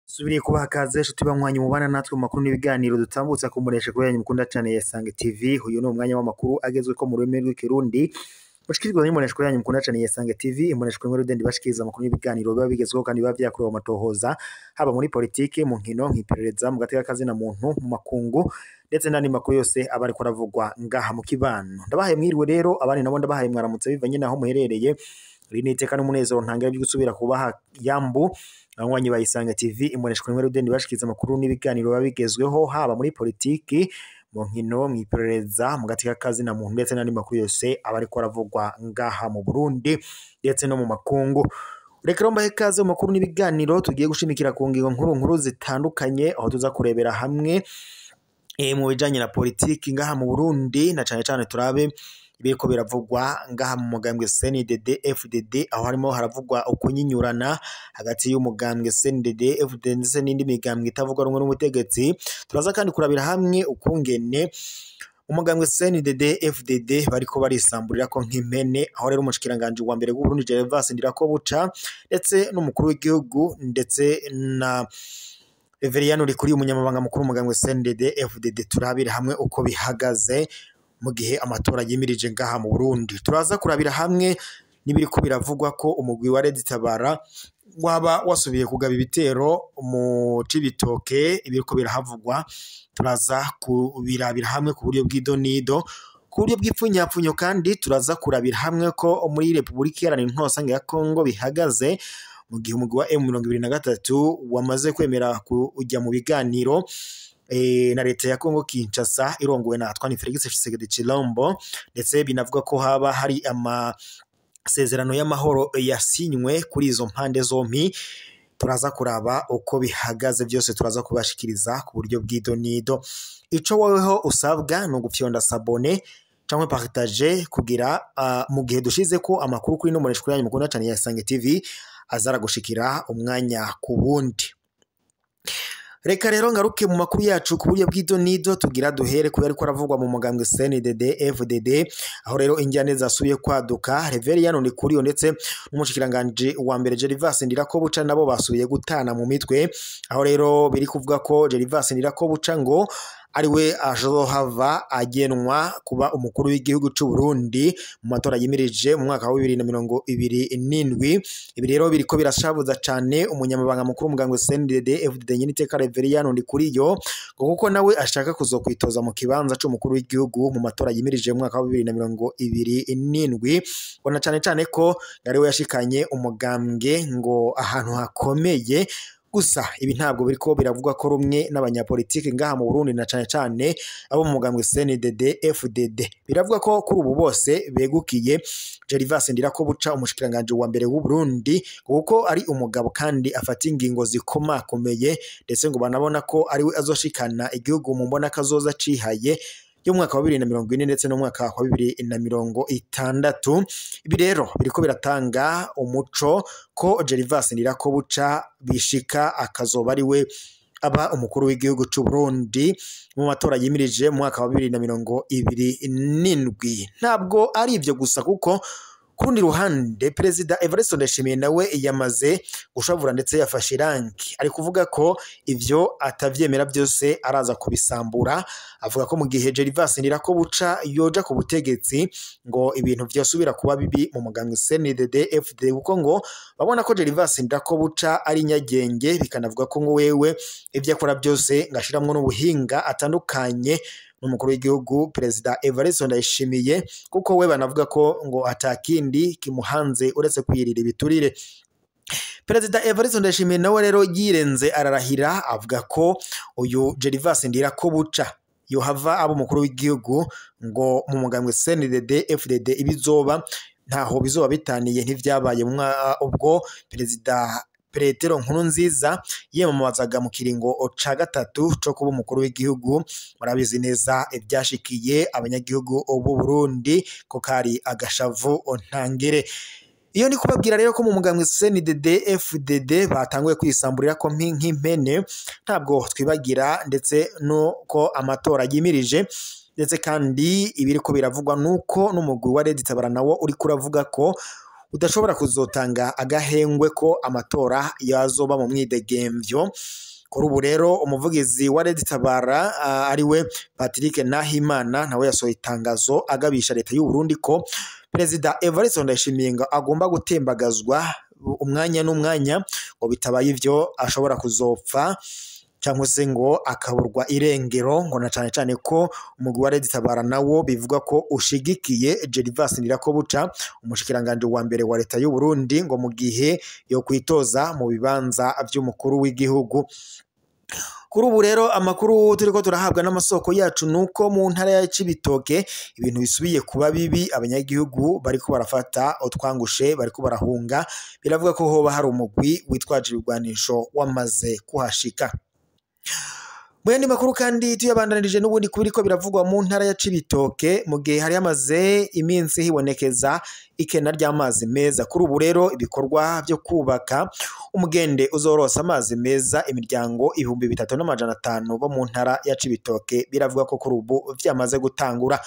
Subiriye kubaha kaze nshuti banywanyi mubana natwe mu makuru n'ibiganiro dutambutsa kumuresha kuri yanyu mukunda cane ya Isange TV. Uyu ni umwanya w'amakuru agezweko mu rurimi rw'ikirundi mushikirizwa n'imbonesha kuri yanyu mukunda cane ya Isange TV. Imbonesha kuri rudende bashikiriza amakuru n'ibiganiro biba bigezweho kandi biba vyakorewe amatohoza, haba muri politike, mu nkino, nk'iperereza, mu gateka kazina muntu, mu makungu ndetse n'andi makuru yose aba ariko aravugwa ngaha mu kibano. Ndabahaye mwiriwe rero, abandi nabo ndabahaye mwaramutse bivanye naho muherereye. Iri ni iteka n'umunezero ntangere byo gusubira kubaha yambu abanywanyi ba Isange TV, imbonesha kuri rudende bashikiriza amakuru n'ibiganiro biba bigezweho haba muri politiki, mu nkino, mw'iperereza, mu gateka kazina muntu ndetse n'andi makuru yose aba ariko aravugwa ngaha mu Burundi ndetse no mu makungu. Reka rero mbahe ikaze mu makuru n'ibiganiro tugiye gushimikira ku ngingo nkuru nkuru zitandukanye, aho tuza kurebera hamwe mu bijanye na politiki ngaha mu Burundi, na cane cane turabe ibiriko biravugwa ngaha mu mugambwe CNDD FDD, aho harimo haravugwa ukunyinyurana hagati y'umugambwe CNDD FDD ndetse n'indi migambwe itavugwa rumwe n'ubutegetsi. Turaza kandi kurabira hamwe ukungene umugambwe CNDD FDD bariko barisamburira ko nk'impene, aho rero umushikiranganji wa mbere w'Uburundi Gervais Ndirakobuca ndetse n'umukuru w'igihugu ndetse na Reverien Ndikuriyo umunyamabanga mukuru w'umugambwe CNDD FDD, turabira hamwe uko bihagaze mu gihe amatora yimirije ngaha mu Burundi. Turaza kurabira hamwe n'ibiriko biravugwa ko umugwi wa Red Tabara waba wasubiye kugaba ibitero mu Cibitoke, ibiriko birahavugwa turaza kubirabira hamwe ku buryo bw'idonido, ku buryo bw'ipfunyapfunyo. Kandi turaza kurabira hamwe ko muri Republika Iharanira Intwaro ya Kongo bihagaze mu gihe umugwi wa M23 wamaze kwemera kujya mu biganiro na leta ya Kongo Kinshasa irongowe na Antoine Felix Tshisekedi Tshilombo, ndetse binavuga ko haba hari amasezerano y'amahoro yasinywe kuri izo mpande zompi. Turaza kuraba uko bihagaze byose, turaza kubashikiriza ku buryo bw'idonido. Ico woweho usabwa ni ugufyonda sabone canke partage kugira mu gihe dushize ko amakuru kuri ino mbonesha yanyu mukunda cane ya Isange TV azara gushikira umwanya ku wundi. Reka rero ngaruke mu makuru yacu ku buryo bw'idonido, tugira duhere kubera ko aravugwa mu mugambwe CNDD FDD, aho rero injyane zasubiye kwaduka. Reverien Ndikuriyo ndetse n'umushikiranganji wa mbere Gervais Ndirakobuca nabo basubiye gutana mu mitwe, aho rero biri kuvuga ko Gervais Ndirakobuca ngo ariwe azohava agenwa kuba umukuru w'igihugu c'u Burundi mu matora yimirije mu mwaka wa 2027. Ibi rero biriko birashabuza cane umunyamabanga mukuru w'umugambwe CNDD FDD Nyeniteka Reverien Ndikuriyo, ngo kuko nawe ashaka kuzokwitoza mu kibanza c'umukuru w'igihugu mu matora yimirije mu mwaka wa 2027, ngo na cane cane ko ariwe yashikanye umugambwe ngo ahantu hakomeye. Gusa ibi ntabwo biriko biravugwa ko rumwe n'abanyapolitiki ngaha mu Burundi, na cane cane abo mu mugambwe CNDD FDD. Biravuga ko kuri ubu bose begukiye Gervais Ndirakobuca umushikiranganji wa mbere w'u Burundi, kuko ari umugabo kandi afata ingingo zikomakomeye, ndetse ngo banabona ko ariwe azoshikana igihugu mu mbona kazoza cihaye y'umwaka wa 2040 ndetse n'umwaka wa 2060. Ibi rero biriko biratanga umuco ko Gervais Ndirakobuca bishika akazoba ariwe aba umukuru w'igihugu c'u Burundi mu matora yimirije mu mwaka wa 2027. Ntabwo ari ivyo gusa, kuko kurundi ruhande Perezida Evariste Ndayishimiye nawe yamaze gushavura ndetse yafashe irangi, ari kuvuga ko ivyo atavyemera byose araza kubisambura. Avuga ko mu gihe Gervais Ndirakobuca yoja ku butegetsi ngo ibintu vyosubira kuba bibi mu mugambwe CNDD FDD, kuko ngo babona ko Gervais Ndirakobuca ari nyagenge, bikanavuga ko ngo wewe ivyo akora byose ngashiramwo n'ubuhinga atandukanye n'umukuru w'igihugu Perezida Evariste Ndayishimiye, kuko we banavuga ko ngo atakindi kimuhanze uretse kwirira ibiturire. Perezida Evariste Ndayishimiye nawe rero yirenze ararahira, avuga ko uyu Gervais Ndirakobuca yohava aba umukuru w'igihugu ngo mu mugambwe CNDD FDD ibizoba ntaho bizoba bitaniye ntivyabaye ubwo Perezida Petero Nkurunziza yiyamamazaga mu kiringo ca gatatu co kuba umukuru w'igihugu. Murabizi neza ivyashikiye abanyagihugu b'u Burundi ko kari agashavu ntangere. Iyo ni kubabwira rero ko mu mugambwe CNDD FDD batanguye kwisamburira ko nk'impene, ntabwo twibagira ndetse nuko amatora yimirije. Ndetse kandi ibiriko biravugwa nuko n'umugwi wa Red Tabara nawo uriko uravuga ko udashobora kuzotanga agahengwe ko amatora yazoba mu mwidegemvyo. Kuri ubu rero umuvugizi wa Red Tabara ariwe Patrick Nahimana nawe yasohoye itangazo agabisha leta y'u Burundi ko Perezida Evariste Ndayishimiye ngo agomba gutembagazwa umwanya n'umwanya, ngo bitabaye ivyo ashobora kuzopfa cyangwa se ngo akaburwa irengero, ngo na cane cane ko umugwi wa Red Tabara nawo bivuga ko ushigikiye Gervas Ndirakobuca, umushikiranganje wa mbere wa leta y'u Burundi, ngo mu gihe yo kwitoza mu bibanza vy'umukuru w'igihugu. Kuri ubu rero amakuru turiko turahabwa n'amasoko yacu nuko mu ntara ya Cibitoke ibintu bisubiye kuba bibi, abanyagihugu bariko barafata utwangushe, bariko barahunga. Biravuga ko hoba hari umugwi witwaje ibigwanisho wamaze kuhashika. Mu yandi makuru kandi tuyabandanirije n'ubundi kubiriko biravugwa mu ntara ya Cibitoke, mu gihe hari hamaze iminsi hibonekeza ikena ry'amazi meza. Kuri ubu rero ibikorwa byo kubaka umugende uzorosa amazi meza imiryango 3500 bo mu ntara ya Cibitoke biravuga ko kuri ubu vyamaze gutangura.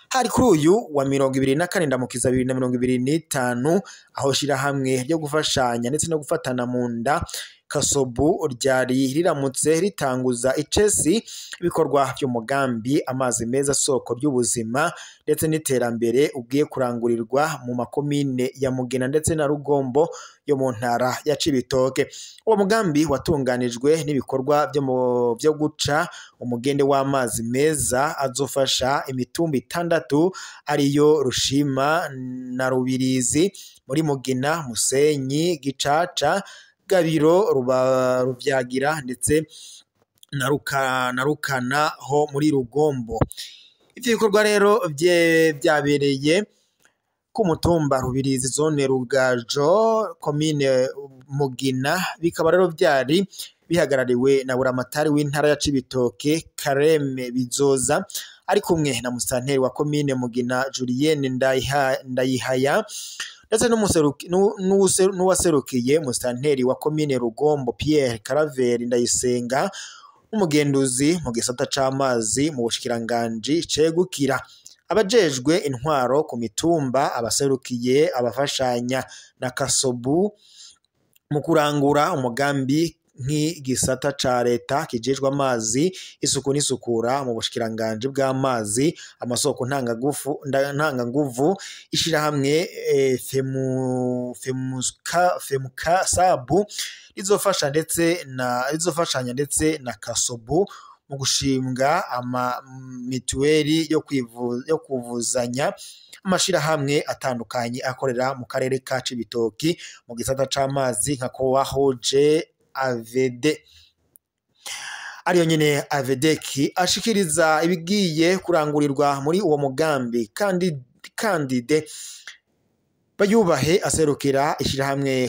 Hari kuri uyu wa 24 Ndamukiza 2025, aho shirahamwe ryo gufashanya ndetse no gufatana mu nda Kasobu ryari riramutse ritanguza icesi ibikorwa by'umugambi amazi meza soko ry'ubuzima ndetse n'iterambere ugiye kurangurirwa mu makomine ya Mugina ndetse na Rugombo yo mu ntara ya Cibitoke. Uwo mugambi watunganijwe n'ibikorwa byo guca umugende w'amazi meza azofasha imitumba 6 ariyo Rushima na Rubirizi muri Mugina, Musenyi, Gicaca, Gabiro, Ruvyagira ndetse na Rukana ho muri Rugombo. Ivyo bikorwa rero byabereye ku mutumba Rubirizi, zone Rugajo, komine Mugina, bikaba rero byari bihagarariwe na buramatari w'intara ya Cibitoke Kareme Bizoza, ari kumwe na musanteri wa komine Mugina Julienne Ndayihaya ndetse n'uwaserukiye musanteri wa komine Rugombo Pierre Karaveri Ndayisenga, umugenduzi mu gisata c'amazi mu bushikiranganji cegukira abajejwe intwaro ku mitumba, abaserukiye abafashanya na Kasobu mu kurangura umugambi nk'igisata ca leta kijejwe amazi, isuku n'isukura mu bushikiranganji bw'amazi, amasoko ntanganguvu, ishirahamwe Femukasabu rizofasha ndetse na rizofashanya ndetse na Kasobu mu gushinga ama mituweli yo kuvuzanya amashirahamwe atandukanye akorera mu karere ka Cibitoki mu gisata c'amazi nka Croix-Rouge AVD. Ariyo nyene AVDK ashikiriza ibigiye kurangurirwa muri uwo mugambi, kandi kandide Bayubahe aserukira ishirahamwe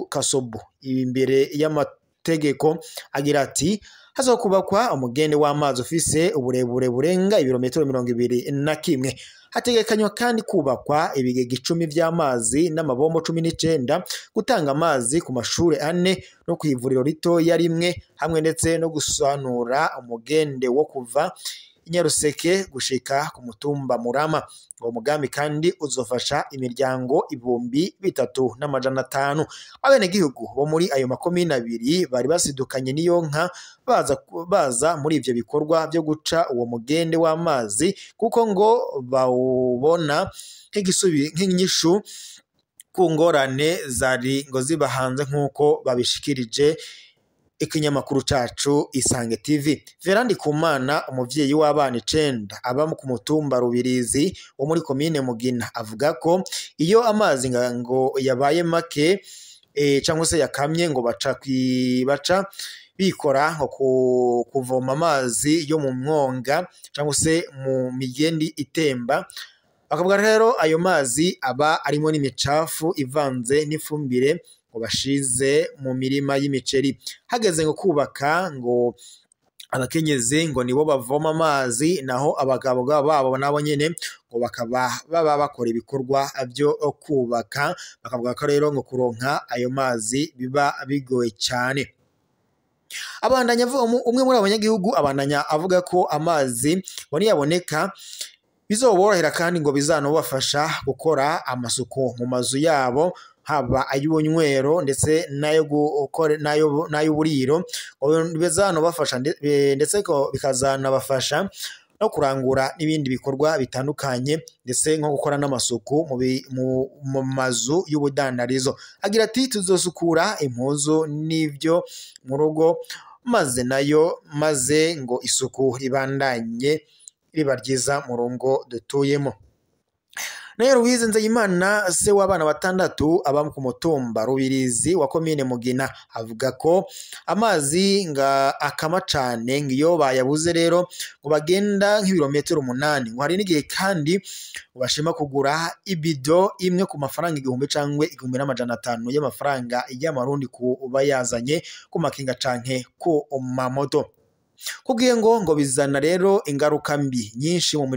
Kasobu imbere y'amategeko agira ati hazokubakwa umugende w'amazi ufise uburebure burenga ibirometero 21. Hategekanywa kandi kubakwa ibigega 10 vy'amazi n'amabombo 19, gutanga amazi ku mashure 4 no kw'ivuriro ritoya rimwe, hamwe ndetse no gusanura umugende wo kuva Inyaruseke gushika ku mutumba Murama. Uwo mugambi kandi uzofasha imiryango 3500. Abenegihugu bo muri ayo makomine 2 bari basidukanye n'iyo nka baza muri ivyo bikorwa byo guca uwo mugende w'amazi, kuko ngo bawubona nk'inyishu ku ngorane zari ngo ziba hanze, nk'uko babishikirije ikinyamakuru cacu Isange TV. Verandi Kumana, umuvyeyi w'abana 9 aba ku mutumba Rubirizi wo muri komine Mugina, avuga ko iyo amazi ngo yabaye make cyangwa se yakamye ngo baca bikora ngo kuvoma amazi yo mu mwonga cyangwa se mu migendi itemba. Bakavuga rero ayo mazi aba arimo n'imicafu ivanze n'ifumbire ngo bashize mu mirima y'imiceri. Hageze ngo kubaka ngo abakenyezi ngo nibo bavoma amazi, naho abagabo babo nabo nyene ngo bakaba baba bakora ibikorwa byo kubaka. Bakavuga ko rero ngo kuronka ayo mazi biba bigoye cyane. Abandanya avuga umwe muri abanyagihugu abandanya avuga ko amazi ngo niyaboneka bizoborohera kandi ngo bizanobafasha gukora amasuku mu mazu yabo, haba ay'ubunywero ndetse n'ayo gukora n'ay'uburiro, ngo bizanobafasha ndetse ko bikazanabafasha no kurangura n'ibindi bikorwa bitandukanye, ndetse nko gukora n'amasuku mu mazu y'ubudandarizo. Agira ati tuzosukura impuzu n'ibyo mu rugo, maze nayo maze ngo isuku ribandanye riba ryiza mu rugo dutuyemo. Nayo Louise Nzeyimana, se w'abana 6 aba ku mutumba Rubirizi wa komine Mugina, avuga ko amazi nga akama cane, ngo iyo bayabuze rero ngo bagenda nk'ibirometero 8, ngo hari n'igihe kandi bashima kugura ibido imwe ku mafaranga 1000 cangwe 1500 y'amafaranga y'amarundi ku bayazanye ku makinga canke ku mamoto. Kubwiye ngo bizana rero ingaruka mbi nyinshi mu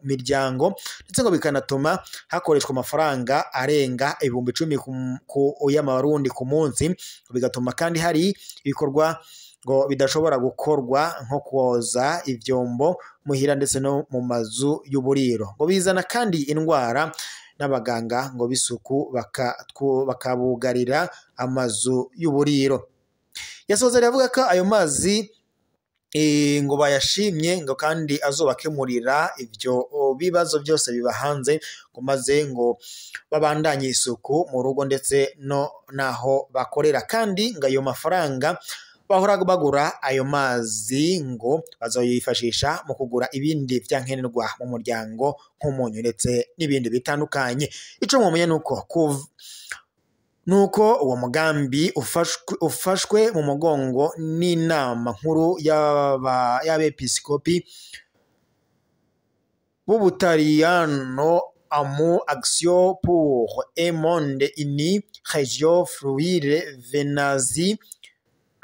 miryango, ndetse ngo bikanatuma hakoreshwa amafaranga arenga 10,000 ku y'amarundi ku munsi, bigatuma kandi hari ibikorwa ngo bidashobora gukorwa nko koza ivyombo muhira ndetse no mu mazu y'uburiro. Ngo bizana kandi indwara n'abaganga ngo bisuku bakabugarira amazu y'uburiro. Yasoza avuga ko ayo mazi ngo bayashimye, ngo kandi azobakemurira ivyo bibazo byose biba hanze, ngo maze ngo babandanye isuku mu rugo ndetse no naho bakorera, kandi ngo ayo mafaranga bahora bagura ayo mazi ngo bazoyifashisha mu kugura ibindi vyankenerwa mu muryango nk'umunyu ndetse n'ibindi bitandukanye. Ico mwomenya nuko uwo mugambi ufashwe mu mugongo n'inama nkuru y'abepiskopi b'Ubutaliyano amu Action pour un monde uni Reggio Friuli Venezia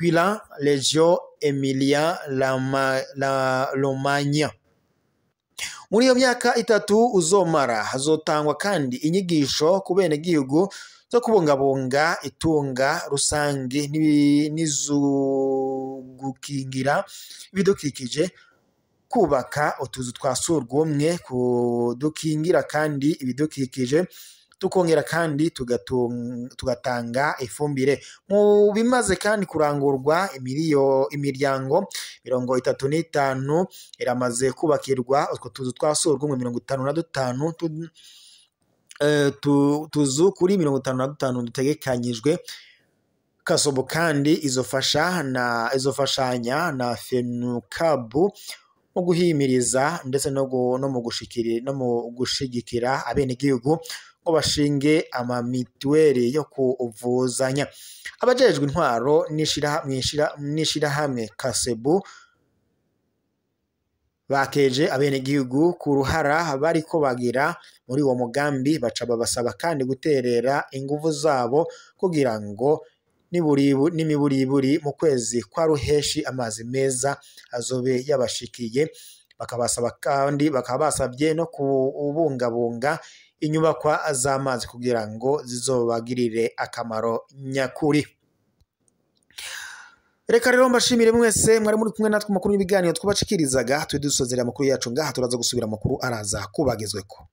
Giulia Reggio Emilia Romagna. Muri iyo myaka 3 uzomara hazotangwa kandi inyigisho ku benegihugu zo kubungabunga itunga rusange n'izugukingira ibidukikije, kubaka utuzu twa surwumwe kudukingira kandi ibidukikije, tukongera kandi tugatanga ifumbire. Mu bimaze kandi kurangurwa imiryango 35 iramaze kubakirwa utwo tuzu twa surwumwe 55 tuzu kuri 55 dutegekanyijwe. Kasobo kandi izofashanya na Fenukabu mu guhimiriza ndetse no mu gushigikira abenegihugu ngo bashinge amamituweli yo kuvuzanya. Abajejwe intwaro n'ishirahamwe Kasebu bakeje abenegihugu ku ruhara bariko bagira muri uwo mugambi, baca babasaba kandi guterera inguvu zabo kugira ngo n'imiburiburi mu kwezi kwa ruheshi amazi meza azobe yabashikiye. Bakabasaba kandi bakaba basabye no kubungabunga inyubakwa z'amazi kugira ngo zizobagirire akamaro nyakuri. Reka rero mbashimire mwese mwari muri kumwe natwe makuru n'ibiganiro twabashikirizaga, twe dusozera amakuru yacu ngaha, turaza gusubira amakuru araza kubagezweko.